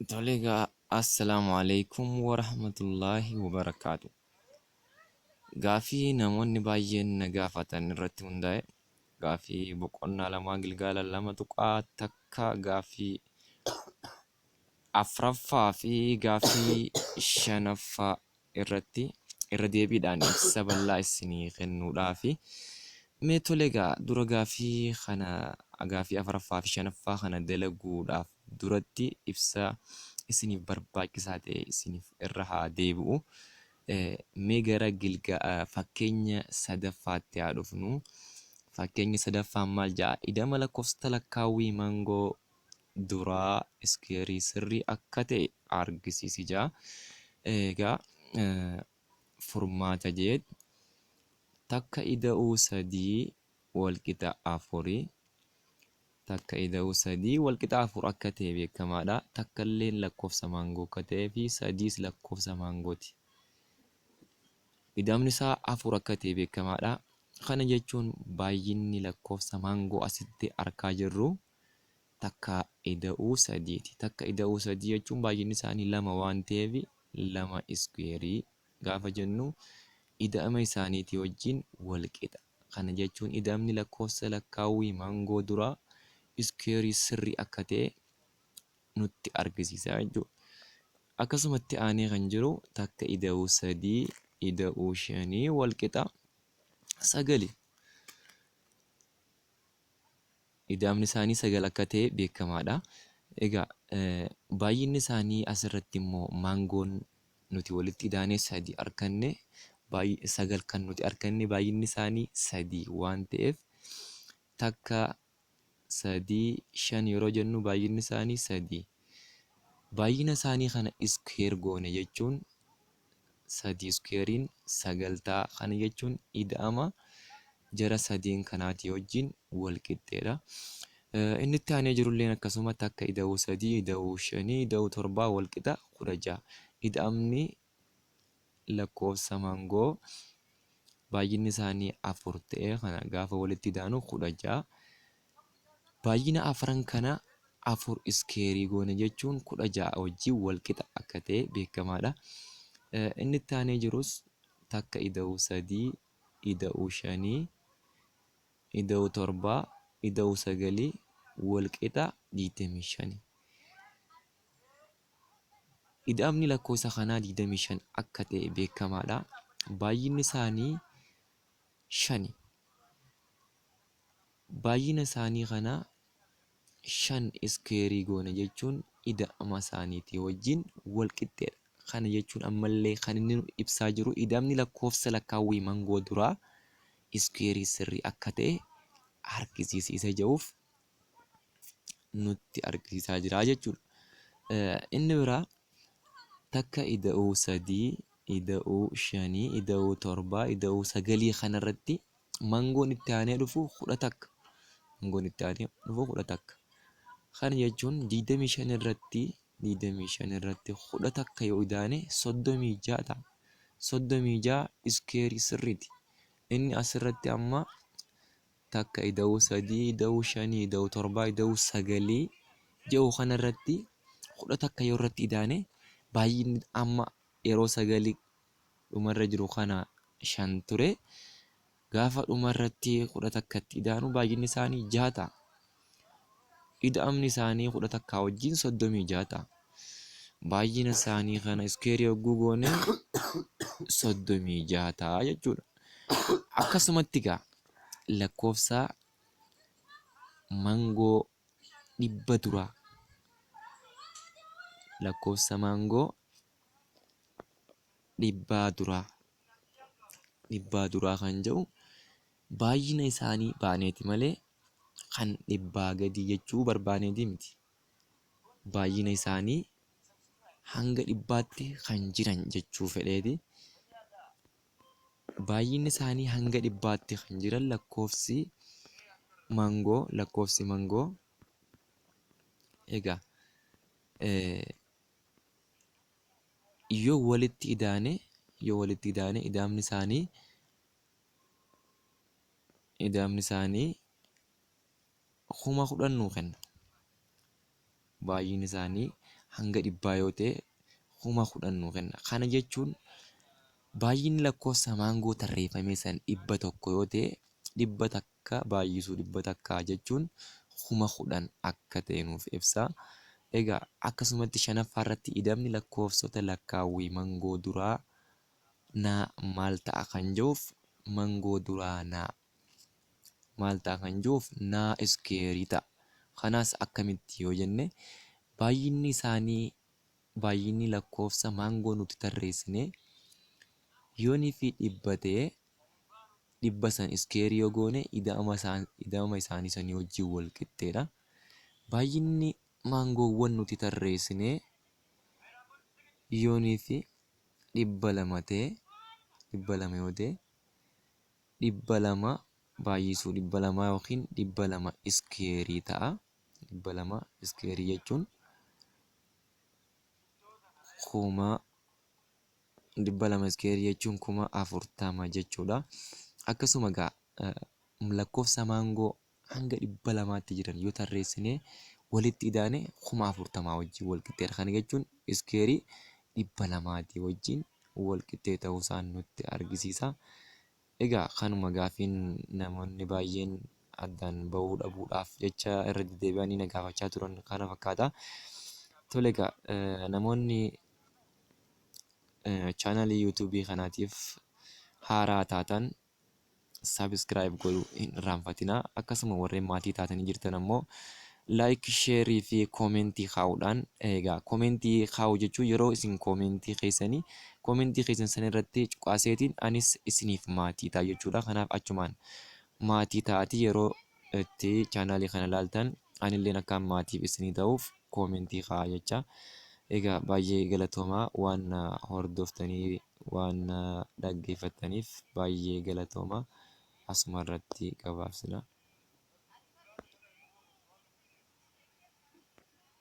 Tole egaa assalaamu alaikum warahmatullaahi wabarakaatu. Gaaffii namoonni baay'een na gaafatan irratti hundaa'e gaaffii boqonnaa lamaa gilgaala 2.1 gaaffii afraffaa fi gaaffii shanaffaa irratti irra deebiidhaan ibsa bal'aa isinii kennuudhaafi. Mee tole egaa dura gaaffii kana gaaffii afraffaa fi shanaffaa kana dalaguudhaaf duratti ibsa isiniif barbaachisaa ta'e isiniif irra haa deebi'u. Mee gara gilga fakkeenya sadaffaatti haa dhufnu. Fakkeenyi sadaffaan maal jedha? Ida'ama lakkoofsota lakkaawwii mangoo duraa iskuweerii sirrii akka ta'e argisiisi jedha. Egaa furmaata jeet takka ida'uu sadii walqixa afuri. Takka ida'uu sadii walqixa afur akka ta'e beekamaadha. Takka illeen lakkoofsa maangoo akka ta'ee fi sadiis lakkoofsa maangooti. Ida'amni isaa afur akka ta'e beekamaadha. Kana jechuun baay'inni lakkoofsa maangoo asitti argaa jirru takka ida'uu sadiiti. Takka ida'uu sadii jechuun baay'inni isaanii lama waan ta'eef lama iskuweerii gaafa jennu ida'ama isaaniitii wajjin wal qixa. Kana jechuun ida'amni lakkoofsa lakkaawwii maangoo duraa iskuweerii sirrii akka ta'e nutti argisiisa jechuudha. Akkasumatti aanee kan jiru takka ida'uu sadii ida'uu shanii wal qixa sagali. Ida'amni isaanii 9 akka ta'e beekamaadha. Egaa baay'inni isaanii asirratti immoo maangoon nuti walitti idaanee 3 arganne 9 kan nuti arganne baay'inni isaanii 3 waan ta'eef takka 3 5 yeroo jennu baay'inni isaanii 3. Baay'ina isaanii kana iskuweer goone jechuun 3 iskuweeriin 9 ta'a. Kana jechuun ida'ama jara sadeen kanaatii wajjin wal qixxeedha. Inni itti aanee jirulleen akkasuma takka ida'uu 3 ida'uu 5 ida'uu 7 wal qixa 16. Ida'amni lakkoofsa maangoo baay'inni isaanii 4 ta'e kana gaafa walitti idaanu 16. Baay'ina afran kana 4 iskeerii goone jechuun 16 wajjin wal qixa akka ta'e beekamaadha. Inni itti aanee jirus takka ida'uu 3 ida'uu shanii ida'uu torbaa ida'uu sagalii wal qixa 25. Ida'amni lakkoofsa kanaa 25 akka ta'e beekamaadha. Baay'inni isaanii shani. Baay'ina isaanii kana 5 iskuweerii goone jechuun ida'ama isaaniitii wajjin wal qixxeedha. Kana jechuun ammallee kan inni nu ibsaa jiru ida'amni lakkoofsa lakkaawwii mangoo duraa iskuweerii sirrii akka ta'e argisiisi isa jedhuuf nutti argisiisaa jira jechuudha. Inni biraa takka ida'uu sadii ida'uu shanii ida'uu torbaa ida'uu sagalii kanarratti mangoon itti aanee dhufu 11. Mangoon itti aanee dhufu 11. Kana jechuun 25 irratti 25 irratti 11 yoo idaane 36 ta'a. 36 iskuweerii sirriiti. Inni asirratti amma takka ida'uu sadii ida'uu shanii ida'uu torbaa ida'uu sagalii jedhu kanarratti 11 yoo irratti idaane baay'inni amma yeroo sagalii dhumarra jiru kana 5 ture. Gaafa dhumarratti 11tti idaanu baay'inni isaanii 6 ta'a. Ida'amni isaanii 11 wajjin 36 ta'a. Baay'ina isaanii kana iskeerii yogguu goone 36 ta'a jechuudha. Akkasumatti egaa lakkoofsa mangoo dhibba duraa lakkoofsa maangoo dhibbaa duraa dhibbaa duraa kan jedhu baay'ina isaanii baaneeti malee kan dhibbaa gadii jechuu barbaaneeti miti. Baay'ina isaanii hanga dhibbaatti kan jiran jechuu fedheeti. Baay'inni isaanii hanga dhibbaatti kan jiran lakkoofsi mangoo lakkoofsi mangoo egaa yoo walitti idaane yoo walitti idaane idaamni isaanii idaamni isaanii 10,000 nuu kenna. Baay'inni isaanii hanga dhibbaa yoo ta'e 10,000 nuu kenna. Kana jechuun baay'inni lakkoofsa maangoo tarreeffamee san 100 yoo ta'e 100 baay'isuu 100 jechuun 10,000 akka ta'e nuuf ibsa. Egaa akkasumatti shanaffaa irratti ida'amni lakkoofsota lakkaawwii mangoo duraa naa maal ta'a kan jedhuuf mangoo duraa naa maal ta'a kan jedhuuf naa iskeerii ta'a. Kanaas akkamitti yoo jenne baay'inni isaanii baay'inni lakkoofsa maangoo nuti tarreessine yoonii fi 100 ta'e 100 san iskeerii yoo goone ida'ama isaanii sanii wajjin wal qixxeedha. Baay'inni maangoowwan nuti tarreessine yoonii fi 200 ta'e 200 yoo ta'e 200 baay'isuu 200 yookiin 200 iskeerii ta'a. 200 iskeerii jechuun 200,000 iskeerii jechuun 40,000 jechuudha. Akkasuma egaa lakkoofsa maangoo hanga 200tti jiran yoo tarreessine walitti idaane 40,000 wajjin wal qixxeedha. Kana jechuun iskeerii 200 wajjin wal qixxee ta'uu isaa nutti argisiisa. Egaa kanuma gaaffiin namoonni baay'een addaan ba'uu dhabuudhaaf jecha irra deddeebi'anii na gaafachaa turan kana fakkaata. Tole egaa namoonni chaanalii yuutuubii kanaatiif haaraa taatan subscribe godhuu hin irraanfatinaa. Akkasuma warreen maatii taatanii jirtan ammoo like, share fi koomentii kaa'uudhaan egaa koomentii kaa'uu jechuun yeroo isin koomentii keessanii koomentii keessan san irratti cuqaaseetiin anis isiniif maatii ta'a jechuudha. Kanaaf achumaan maatii ta'aatii yeroo itti chaanaalii kana laaltan anilleen akkaan maatiif isinii ta'uuf koomentii kaa'aa jecha. Egaa baay'ee galatoomaa waan na hordoftanii waan na dhaggeeffattaniif baay'ee galatoomaa asuma irratti gabaabsina.